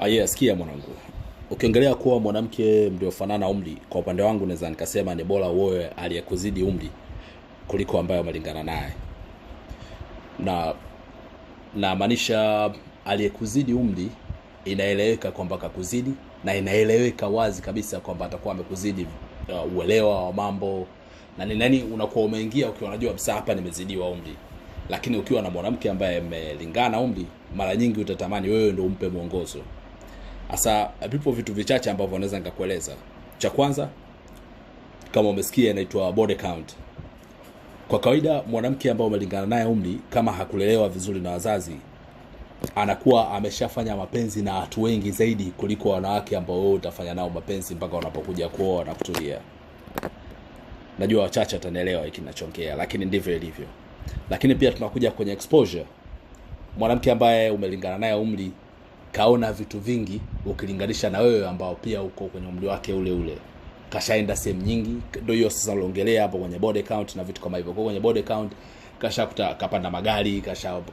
Yes, sikia mwanangu. Ukiongelea kuwa mwanamke mliofanana umri, kwa upande wangu naweza nikasema ni bora uoe aliyekuzidi umri kuliko ambaye umelingana naye. Na namaanisha aliyekuzidi umri inaeleweka kwamba kakuzidi, na inaeleweka wazi kabisa kwamba atakuwa amekuzidi uelewa wa mambo na ni nani, unakuwa umeingia ukiwa unajua kabisa hapa nimezidiwa umri. Lakini ukiwa na mwanamke ambaye mmelingana umri, mara nyingi utatamani wewe ndio umpe mwongozo. Sasa vipo vitu vichache ambavyo naweza nikakueleza. Cha kwanza, kama umesikia, inaitwa body count. Kwa kawaida mwanamke ambaye umelingana naye umri, kama hakulelewa vizuri na wazazi, anakuwa ameshafanya mapenzi na watu wengi zaidi kuliko wanawake ambao wewe utafanya nao mapenzi mpaka wanapokuja kuoa na kutulia. Najua wachache watanielewa hiki ninachongea, lakini ndivyo ilivyo. Lakini pia tunakuja kwenye exposure. Mwanamke ambaye umelingana naye umri kaona vitu vingi ukilinganisha na wewe ambao pia uko kwenye umri wake ule ule, kashaenda sehemu nyingi. Ndio hiyo sasa uliongelea hapo kwenye body count na vitu kama hivyo. Kwa kwenye body count kashakuta, kapanda magari,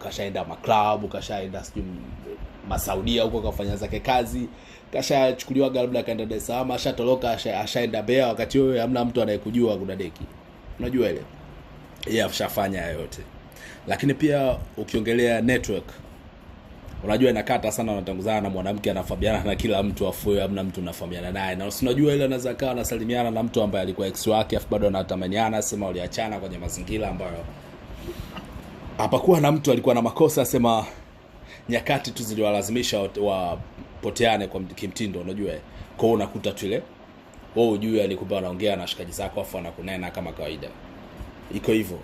kashaenda maklabu, kashaenda sijui Masaudia huko kafanya zake kazi, kashachukuliwaga labda kaenda Dar es Salaam, ashatoroka, ashaenda Mbeya, wakati wewe hamna mtu anayekujua kudadeki, unajua ile yeye ashafanya yote. Lakini pia ukiongelea network, unajua inakata sana, unatanguzana na mwanamke anafahamiana na kila mtu, afu wewe hamna mtu unafahamiana naye. Na unajua ile anaweza kaa anasalimiana na mtu ambaye alikuwa ex wake, afu bado anatamaniana, sema waliachana kwenye mazingira ambayo hapakuwa na mtu alikuwa na makosa, sema nyakati tu ziliwalazimisha wapoteane kwa kimtindo, unajua. Kwa hiyo unakuta tu ile wewe hujui alikuwa anaongea na shikaji zako afu anakunena kama kawaida. Iko hivyo.